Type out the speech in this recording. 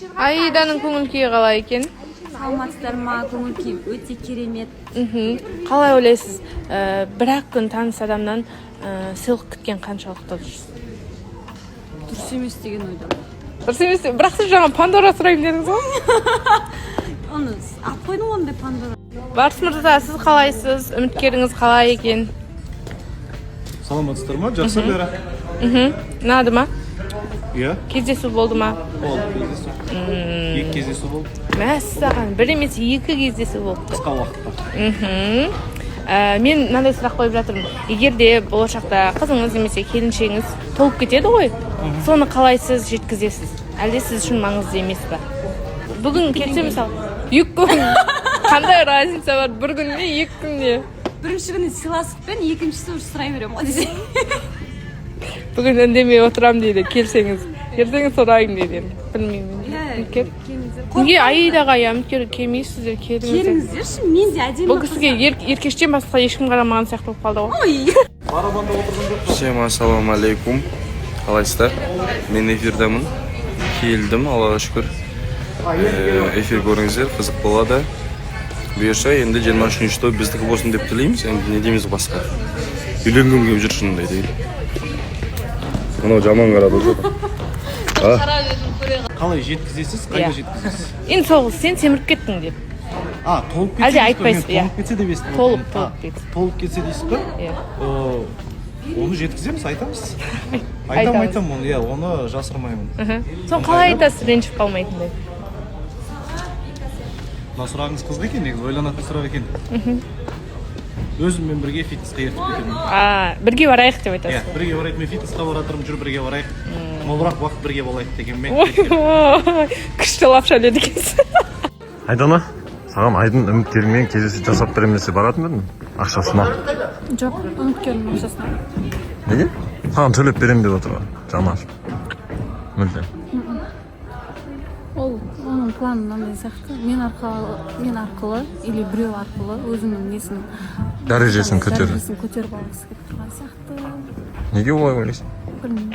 Аиданың көңіл күйі қалай екен? Саламатсыздар ма? Көңіл күйім өте керемет. Қалай ойлайсыз, бір ақ күн таныс адамнан сыйлық күткен қаншалықты дұрыс? Дұрыс емес деген ойдамын. Дұрыс емес, бірақ сіз жаңа Пандора сұраймын дедіңіз ғой. Оны алып қойдым ғой, ондай Пандора. Барыс мырза, сіз қалайсыз? Үміткеріңіз қалай екен? Саламатсыздар ма? Жақсы бәрі. Ұнады ма? Иә. Кездесу болды ма? Болды кездесу. Екі кездесу болды. Мәссаған, бір емес, екі кездесу болыпты. Қысқа уақытта. Мен мынандай сұрақ қойып жатырмын: егер де болашақта қызыңыз немесе келіншегіңіз толып кетеді ғой, соны қалай сіз жеткізесіз? Әлде сіз үшін маңызды емес па? Бүгін келсе, мысалы, 2 күн, қандай разница бар бір күнде, 2 күнде? Бірінші күні сыйластықпен, екіншісі уже сұрай беремін ғой десе. Бүгін үндемей отырамын дейді, келсеңіз, ертең сұраймын дейді. Енді білмеймін. Иә. Үміткер Келіңіздер. Неге Аидаға, иә, үміткер келмейсіздер? Келіңіздер. Келіңіздерші, мен де әдемі. Бұл кісіге Еркештен басқа ешкім қарамаған сияқты болып қалды ғой. Ой. Всем ассалауму алейкум. Қалайсыздар? Мен эфирдамын. Келдім, Аллаға шүкір. Эфир көріңіздер, қызық болады. Бұйырса, енді 23 той біздікі болсын деп тілейміз. Енді не дейміз басқа? Үйленгім келіп жүр, шынымды айтайын. Мынау жаман қарады ғой. Қалай жеткізесіз? Қайда Иә. жеткізесіз? Енді сол, сен семіріп кеттің деп. А, толып кетсе Әлде дейсіз ғой? айтпайсыз, Мен иә. толып кетсе деп естіп Толып, отырмын. толып А, кетсе. толып кетсе дейсіз ба? Иә. Оны жеткіземіз, айтамыз. Айтамыз. Айтамын, айтамын оны, иә, оны жасырмаймын. Соны қалай айтасыз ренжіп қалмайтындай? Мына сұрағыңыз қызық екен негізі, ойланатын сұрақ екен. Өзіммен бірге фитнеске ертіп кетемін. А, бірге барайық деп Иә, айтасыз? бірге барайық, мен фитнесқа бара жатырмын, жүр, бірге барайық. Молырақ уақыт бірге болайық дегенмен. Ой, күшті лапша іледі екенсіз. Айдана, саған Айдын үміткеріңмен кездесу жасап беремін десе, баратын ба едің ақшасына? Жоқ, үміткерімнің ақшасына. Неге? Саған төлеп беремін деп отыр ғой, жаны ашып мүлдем. Ол, оның планы мынандай сияқты: мен арқылы или біреу арқылы өзінің несін Дәрежесін көтеру. Дәрежесін көтеріп алғысы келіп тұрған сияқты. Неге олай ойлайсың? Білмеймін.